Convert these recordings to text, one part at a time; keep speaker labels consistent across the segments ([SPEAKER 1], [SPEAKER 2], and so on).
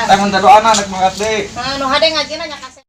[SPEAKER 1] Tah minta doana rek mangkat deui.
[SPEAKER 2] Nah, nu hade ngajina nya kasep.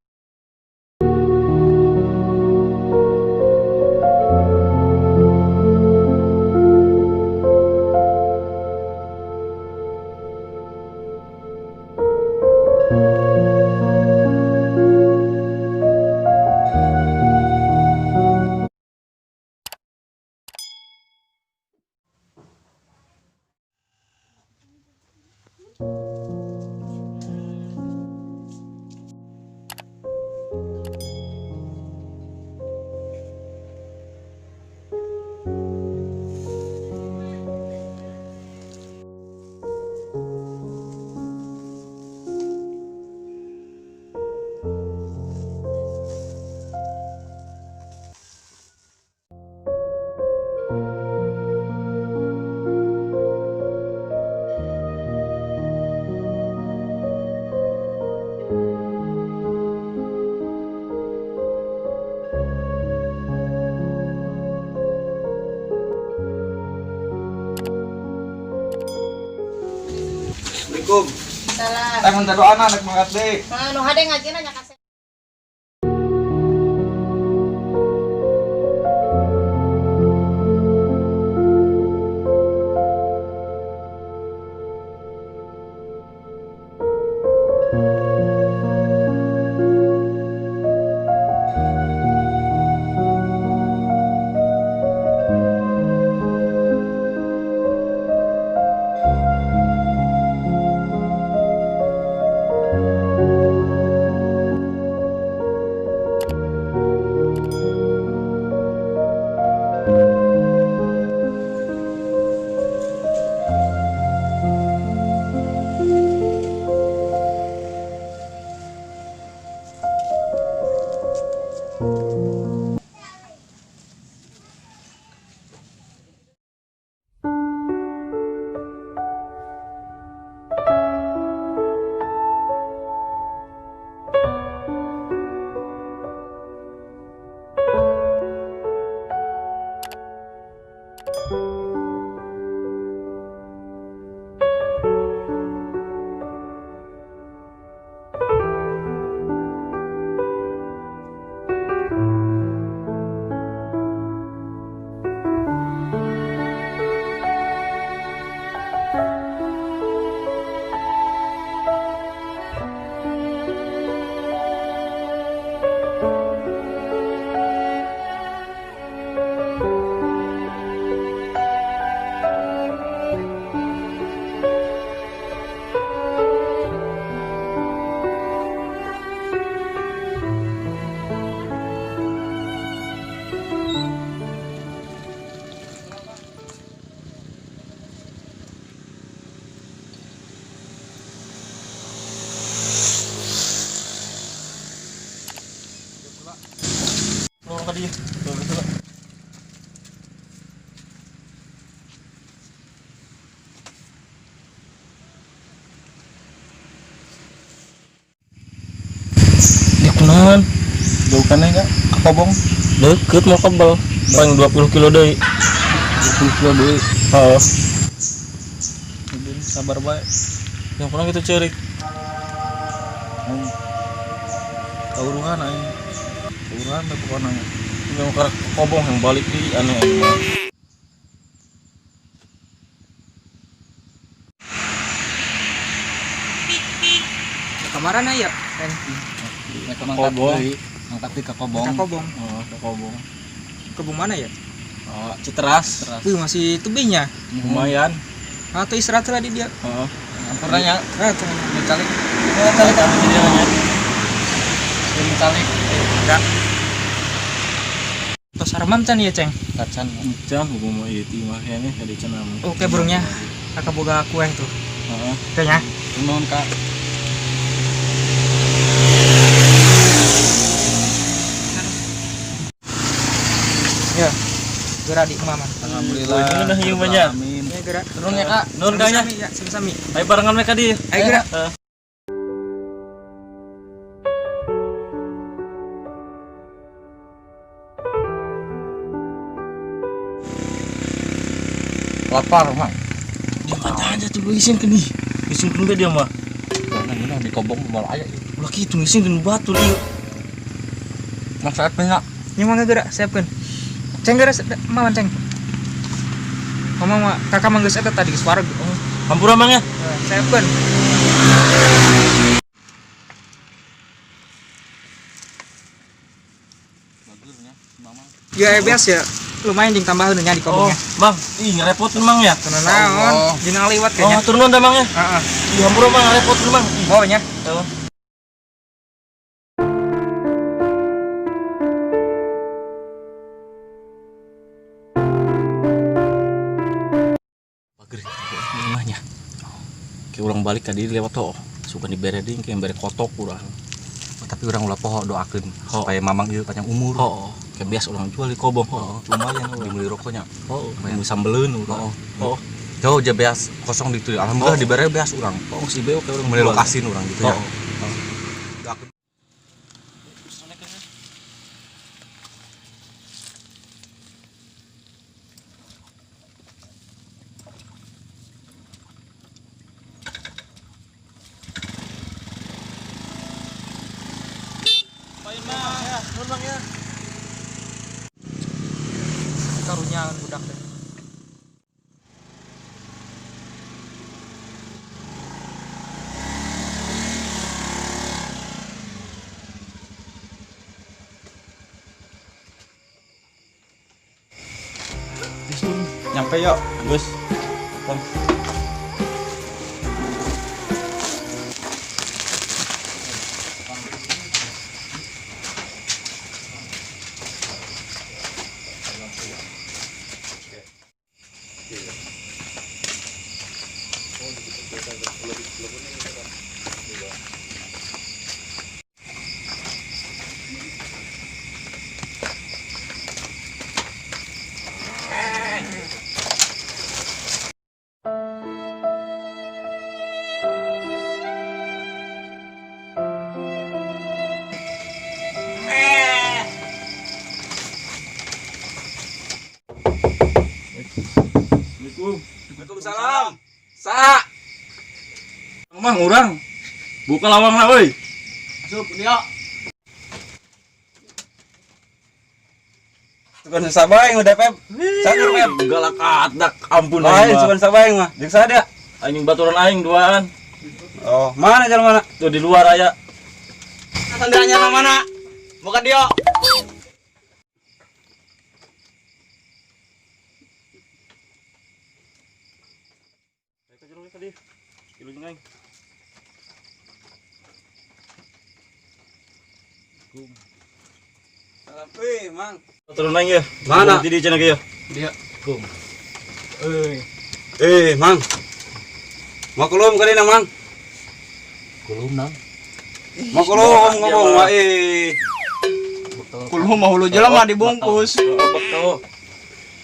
[SPEAKER 1] Assalamualaikum.
[SPEAKER 2] Salah.
[SPEAKER 1] Tah minta doana rek mangkat deui.
[SPEAKER 2] Nah, nu hade ngajina nya kasep.
[SPEAKER 3] Lorong tadi. Lorong itu lah.
[SPEAKER 4] Di kunaon?
[SPEAKER 1] Jauh kan enggak? Ke Kobong.
[SPEAKER 3] Deket mau kebel. Paling 20 kilo deui.
[SPEAKER 1] 20 kilo deui.
[SPEAKER 3] Heeh.
[SPEAKER 1] Udin sabar bae.
[SPEAKER 3] Yang kurang gitu cerik.
[SPEAKER 1] Aing. Kauruhan aing. Kauruhan teh pokona.
[SPEAKER 3] Yang karek kobong yang balik di aneh aing mah.
[SPEAKER 5] Kemarin aya kan
[SPEAKER 4] Rek
[SPEAKER 3] Kobong.
[SPEAKER 4] Mangkat deui ka Kobong.
[SPEAKER 5] ka Kobong.
[SPEAKER 3] Oh, ke Kobong.
[SPEAKER 5] Kobong mana ya?
[SPEAKER 3] Oh, Citeras.
[SPEAKER 5] Wih, masih tebingnya.
[SPEAKER 3] Lumayan.
[SPEAKER 5] Atau istirahat lah di dia.
[SPEAKER 3] Heeh.
[SPEAKER 4] Ampun nya.
[SPEAKER 5] Ah, tengah.
[SPEAKER 4] Calik.
[SPEAKER 3] Ya, calik apa jadi namanya?
[SPEAKER 4] Ini calik.
[SPEAKER 5] Enggak. Tos armam can ya, Ceng.
[SPEAKER 4] Kacan.
[SPEAKER 3] Can hukum mau ieu mah kayaknya jadi can amun.
[SPEAKER 5] Oke, burungnya. Kakak boga kue tuh.
[SPEAKER 3] Heeh.
[SPEAKER 5] Kayaknya.
[SPEAKER 4] Nuhun Kak.
[SPEAKER 5] Ya. Gerak di mama.
[SPEAKER 1] Alhamdulillah.
[SPEAKER 3] Wah, ini udah ieu banyak.
[SPEAKER 1] Amin.
[SPEAKER 5] Ya, gerak.
[SPEAKER 4] Nuhun ya Kak.
[SPEAKER 3] Nuhun Kak nya.
[SPEAKER 5] Sami-sami, ya, sami-sami.
[SPEAKER 3] Ayo barengan mereka di.
[SPEAKER 5] Ayo gerak.
[SPEAKER 3] Heeh.
[SPEAKER 4] Lapar mah.
[SPEAKER 3] Dia mah aja tuh isin ke nih. Isin ke dia mah.
[SPEAKER 4] Mana Mah di kobong moal aya ieu.
[SPEAKER 3] Ulah kitu ngising di batu ieu.
[SPEAKER 4] Maksud nya.
[SPEAKER 5] Nya mangga geura siapkeun. Ceng geura mawan ceng. Mama mah kakak mah geus eta tadi geus wareg.
[SPEAKER 3] Oh, hampura mang ya.
[SPEAKER 5] Siapkeun. Ya biasa ya, lumayan jeung tambahan nya di kobongnya.
[SPEAKER 3] Oh, Mang, ih ngerepotin Mang ya.
[SPEAKER 5] Tenang naon, jeung ngaliwat kayaknya.
[SPEAKER 3] Oh, turun dah Mang ya.
[SPEAKER 5] Heeh.
[SPEAKER 3] Ih, hampura Mang ngerepotin Mang.
[SPEAKER 5] Oh nya.
[SPEAKER 3] Heeh. Pager imahnya. Kayak ulang balik tadi lewat tuh. Suka dibere deui kayak bere kotok urang.
[SPEAKER 4] Oh, tapi urang ulah poho doakeun supaya mamang ieu panjang umur.
[SPEAKER 3] Oh, kayak biasa orang jual di kobong. Oh, lumayan
[SPEAKER 4] dibeli rokoknya.
[SPEAKER 3] Oh, lumayan sambeleun urang.
[SPEAKER 4] Oh. Jauh aja beas kosong di itu. Alhamdulillah dibere beas urang.
[SPEAKER 3] Oh, si beo kayak urang
[SPEAKER 4] beli lokasin urang gitu ya.
[SPEAKER 3] Oh.
[SPEAKER 5] Karunya budak teh.
[SPEAKER 4] Nyampe yuk,
[SPEAKER 3] Gus. Kom.
[SPEAKER 4] Waalaikumsalam. Sa.
[SPEAKER 3] Mang urang. Buka lawang lah euy.
[SPEAKER 4] Masuk dia. Sugan sabaing udah Pep. Cagur Pep.
[SPEAKER 3] Galak adak ampun
[SPEAKER 4] aing. Sugan sabaing mah. Jeung sada.
[SPEAKER 3] Aing baturan aing duaan.
[SPEAKER 4] Oh, mana jalan mana?
[SPEAKER 3] Tuh di luar aya.
[SPEAKER 4] Sandalnya mana? Buka dia. Salam euy, Mang.
[SPEAKER 3] Turun aing ya.
[SPEAKER 4] Mana?
[SPEAKER 3] Jadi cenah ge ya.
[SPEAKER 4] Dia.
[SPEAKER 3] Kum.
[SPEAKER 4] Euy. Eh, Mang. Mau kulum ka dina, Mang?
[SPEAKER 1] Kulum nang.
[SPEAKER 4] Mau kulum ngomong mah eh.
[SPEAKER 5] Kulum mah hulu jelema dibungkus.
[SPEAKER 3] Betul.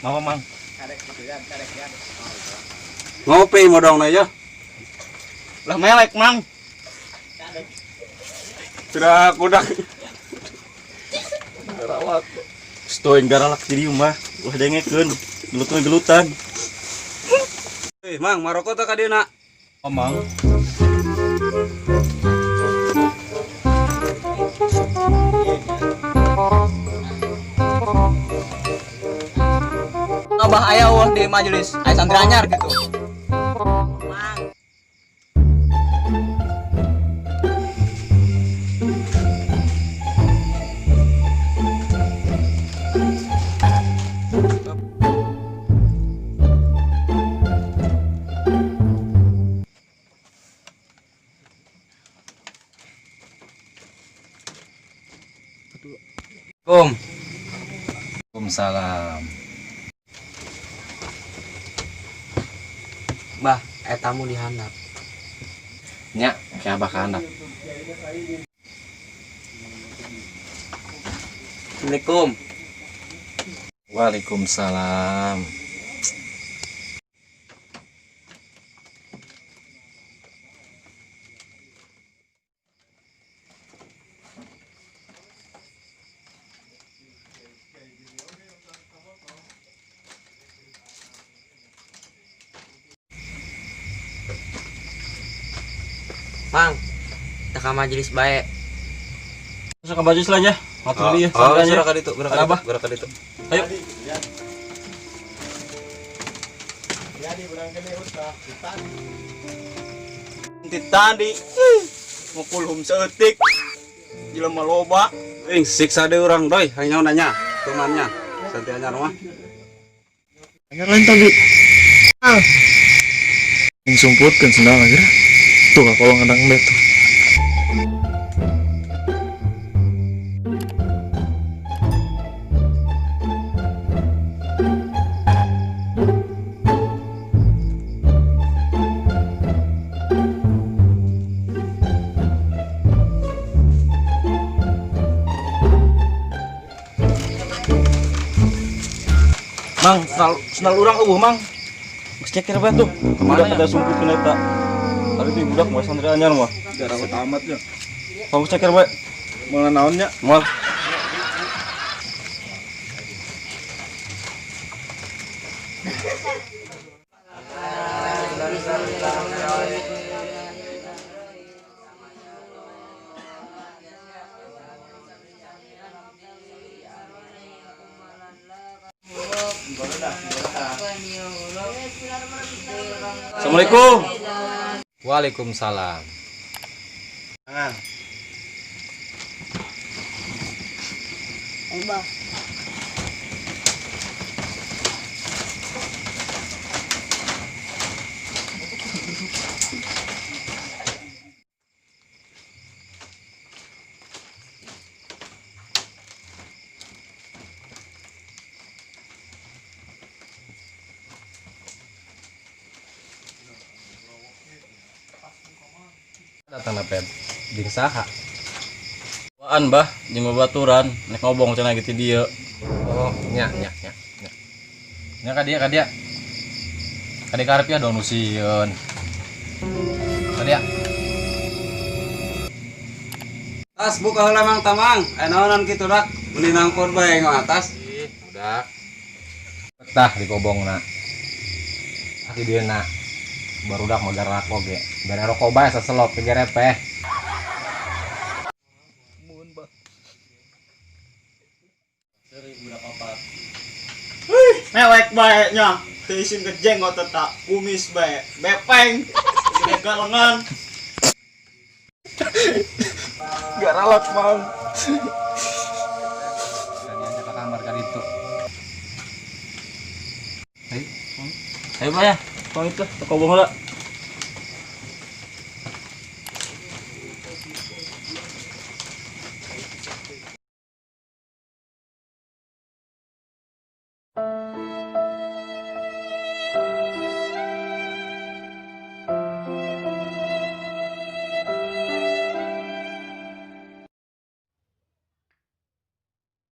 [SPEAKER 3] Mama Mang.
[SPEAKER 4] Ngopi modong na ya.
[SPEAKER 5] Lah melek, Mang.
[SPEAKER 4] Sudah kudak.
[SPEAKER 3] Garalak. Stoing garalak di rumah. Ulah dengekeun. Gelutan-gelutan.
[SPEAKER 4] Eh, Mang, maroko teh ka dieuna?
[SPEAKER 3] Oh, Mang.
[SPEAKER 5] Abah aya eueuh di majelis, aya santri anyar gitu.
[SPEAKER 2] Mang.
[SPEAKER 4] Kum.
[SPEAKER 1] Waalaikumsalam.
[SPEAKER 5] Bah, etamu dihandap.
[SPEAKER 1] Nya, kayak abah ka handap.
[SPEAKER 5] Assalamualaikum.
[SPEAKER 1] Waalaikumsalam.
[SPEAKER 5] Mang,
[SPEAKER 2] Tah ka majelis bae.
[SPEAKER 3] Masuk ke majelis lah nya. Ngatur dia,
[SPEAKER 4] Oh,
[SPEAKER 3] santai aja.
[SPEAKER 4] gerak ka ditu, gerak ka
[SPEAKER 3] Ada apa?
[SPEAKER 4] ditu, gerak ka ditu.
[SPEAKER 3] Ayo.
[SPEAKER 6] Ti tadi ngukulhum seeutik jelema loba.
[SPEAKER 4] Ing siksa deui urang doy, hayang nanya, temannya. Santai anyar mah.
[SPEAKER 7] Anyar lain tadi. Ah. Yang sumputkeun sendal aja. Tuh kalau ngadang bet tuh.
[SPEAKER 3] Mang, sendal urang eueuh, Mang. Geus ceker bae tuh. Kemana ada sumputkeun eta. Tadi tuh budak mau santri anyar mah.
[SPEAKER 6] Jarak amat ya.
[SPEAKER 3] Kamu ceker bae.
[SPEAKER 6] Moal naonnya?
[SPEAKER 3] Moal. Assalamualaikum.
[SPEAKER 1] Waalaikumsalam.
[SPEAKER 2] Ayo, Bah.
[SPEAKER 1] Datang na Pep. Jeung saha?
[SPEAKER 3] Waan bah, jeung babaturan, nek ngobong cenah gitu dieu.
[SPEAKER 1] Oh, nya nya nya. Nya, nya ka dia ka dia. Ka dia karep ya dong nu sieun. Ka dia.
[SPEAKER 4] Tas buka heula Mang Tamang. Aya naonan kitu dak? Meuni nangkon bae nga atas.
[SPEAKER 1] Ih, budak. Tah di kobongna. Aki dieu na. Barudak magar oge. Bere rokok bae saselop ke gerepeh.
[SPEAKER 3] Seri budak opat.
[SPEAKER 6] Mewek bae nya. Teu isin ke jenggot eta, kumis bae, bepeng, gede galengan. Gak ralat, Mang.
[SPEAKER 1] Tadi aja ke kamar ka ditu.
[SPEAKER 3] Ayo, ayo bah ya. Pamit lah, toko bohong lah.